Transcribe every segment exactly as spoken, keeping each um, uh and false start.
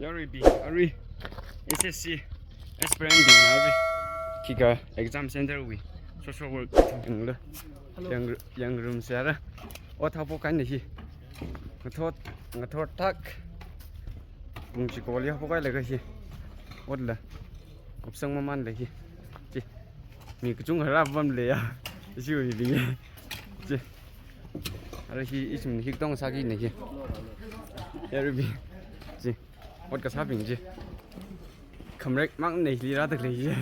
Yaruibing, arui S S C aspirant bing arui khikha exam center wui social work thingla. Hello. Yang, yangngarumsera. Ot haophok kahaina hi. Ngathor, ngathor thak. Pung chikoli haophok kahailaga hi. Otla kupsang mamanla hi. Chi. Mi kachungkha rāpamle ya. Ishiwui bing. Chi. Ara hi ithum hi katonga sākina hi. Yaruibing. Chi. Ot kasābing chi. Khamrek mang nei li rāda lei chi.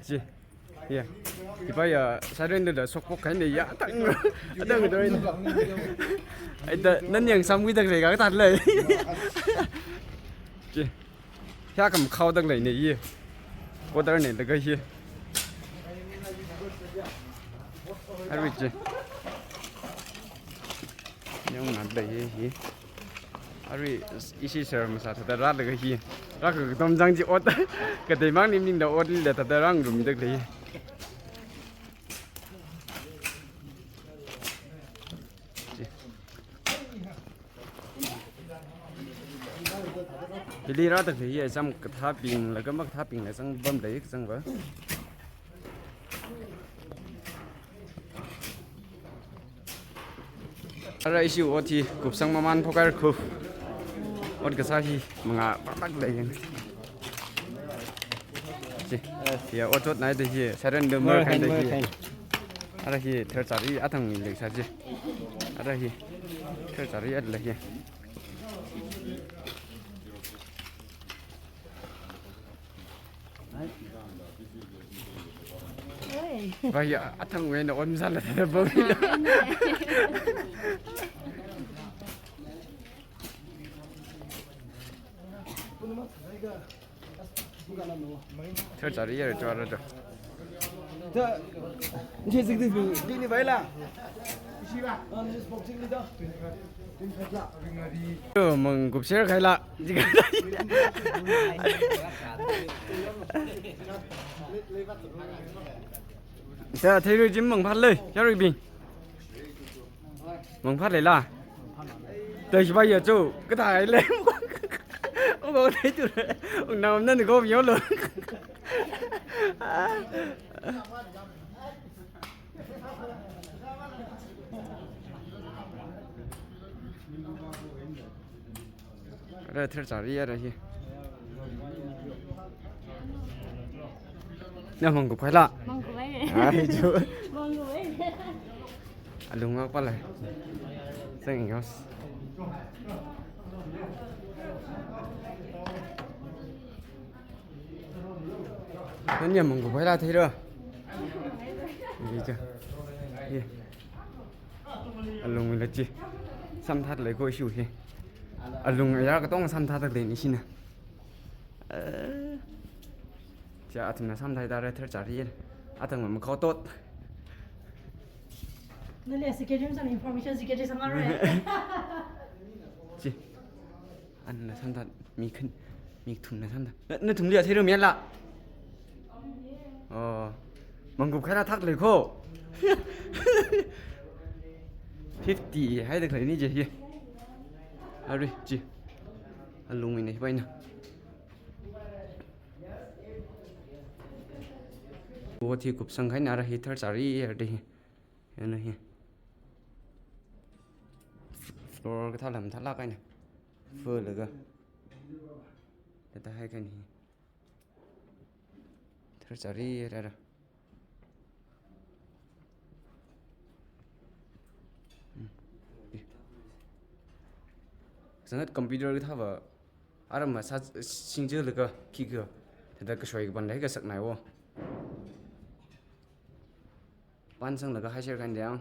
Chi. Ya. Hipa ya, surrender da shokphok kahaina ya, athang, athang doi. Ai da, nana yangsam kida lei ka, kathā lei. Chi. Hiya khamakhao da leina hi. Quarter neilaga hi. Arui chi. Yangnada hi, hi. Arui ishi sir masā thāda rālaga hi. Rākha katom chang chi ot. Kateimang ni maningda otlila thāda rāngarumda lei. Chi. Hili rāda lei, exam kathābing, laga makathābingla zangpamlei, zangva. Ara ishi ot hi kupsang maman phok kahai khu. Ot kasā hi mangā pakpak lei. Chi. Ya, ot chotnai da hi, surrender mer kahaina hi. Ara hi tharchari athang ni leisā chi. Ara hi tharchari atla hi. Oi. Ba ya, athang wena ot masāla thāda ba. Tharchari ya, chara cha. Ta, je zik dik bi, dini baila. Ah, je spok zik dik da. Yo, mangkup share kahaila. Sa, theirui jim mangphat lei, yaruibing. Mangphat leila. Ta shibai ya chu, kathā lei. Ung ko thei tu. Ung nam nan ko yo lo. Ara tharchari ara hi. Na mangkup kahaila? Mangkup ai. Ai chu. Mangkup ai. Alung ngak pala. Thank you. Nani mangkup kahaila theira? Ni cha. Ye. Alungla chi. Samthat lei ko ishiwui hi. Alung ya katonga samthat lei ni shina. Eh. Cha athumna samthai tara tharchari. Athang mamakhao tot. Nali secretary sam information secretary sam are. Chi. Anna samthat mi khan, mi thumna samthat. Na, nathumli athei rum yala. Oh. Mangkup kahaila thak lei ko. Fifty haida khalei ni je hi. Arui, chi. Alung ina hibaina. Ot hi kupsang kahaina ara hi tharchari ara de hi. Yana hi. Floor kathā lam thalak kahaina. Fur laga. Thāda hai kahaina hi. Tharchari ara. Hmm. Sangat computer kathā va. Aram ma sa singje laga khikha. Thāda kashoi kapan lei kasaknai wo. Pansang laga hai share kahaina yang.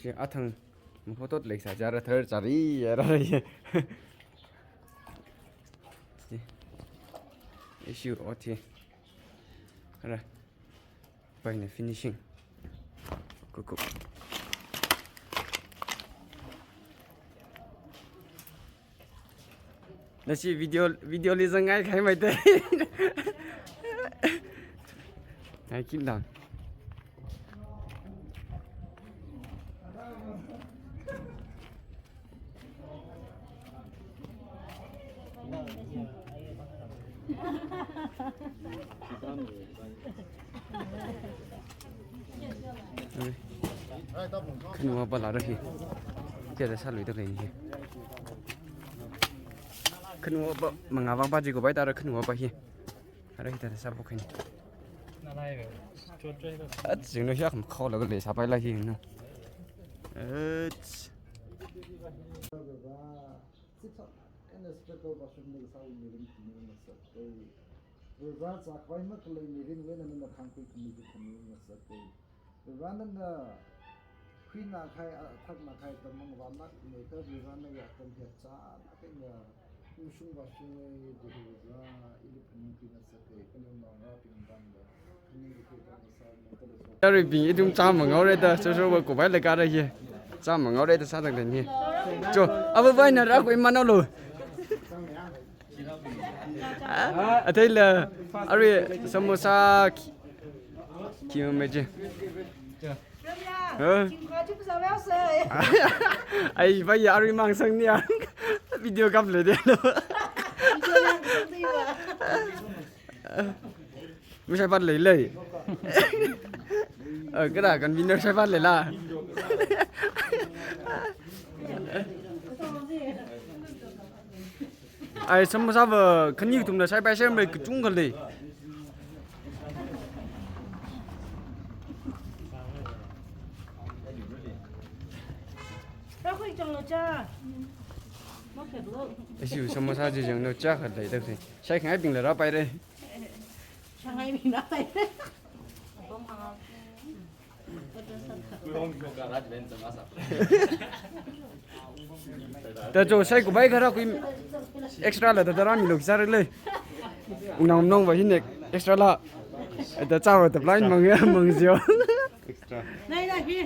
Chi athang makhao tot leisā chara tharchari ara. Chi. Ishiwui ot hi. Ara. Paina finishing. Kuku. Nashi video, video li zangngai kahai mai te. Hai kim dan. Khanuwapa lāra hi. Kayākha sāluida khalei hi. Khanuwapa mangā vang pa chi kupai tara khanuwapa hi. Ara hithāda sāphok khaini. At, jingno hiak makhaolaga leisāpaila hi no. At. Sipsā, eina special washroom ni kasā mirin khami ngasakei. Varivara, zākhavai makhalei mirinwui eina nana khangkhui khami chi khami ngasakei. Varivara, nana khuinā kahai, a, thaknā kahai atam mangavā makmei kha, Varivara, nawui atam hi achālāk eina ungshung vāshungei, Jehova, ili phaningkhui ngasakei, khanuinaongarābing vangda phaningkhui ngasakei. Arui bing ithum chāma ngaoreda, soshova kupaila kara hi. Chāma ngaoreda sāda khalei hi. Cho, ava vai na rakui manolo. Atheila, arui samosa khi-, khi meji. Huh? Ai, vai arui mangsang ni ang. Video kap le de lo. Mashaipat leilei. Eh, kara convener shaipat leila. Ai, samosava khani kathumna shaipai shaipai kachungkha lei. Rakhui changlo cha. Makhetlo. Ashi samosa chi jangno cha khalei tak se. Shaikhangaibingla rāpaira. Shaikhangaibingla rāpaira. Ta cho shaikupai kha rakhui extra la ta tara milo sāra lei. Ungnao nong va hin extra la. Ta cha va ta blind mang mang jio. Extra. Nai, nai, hi.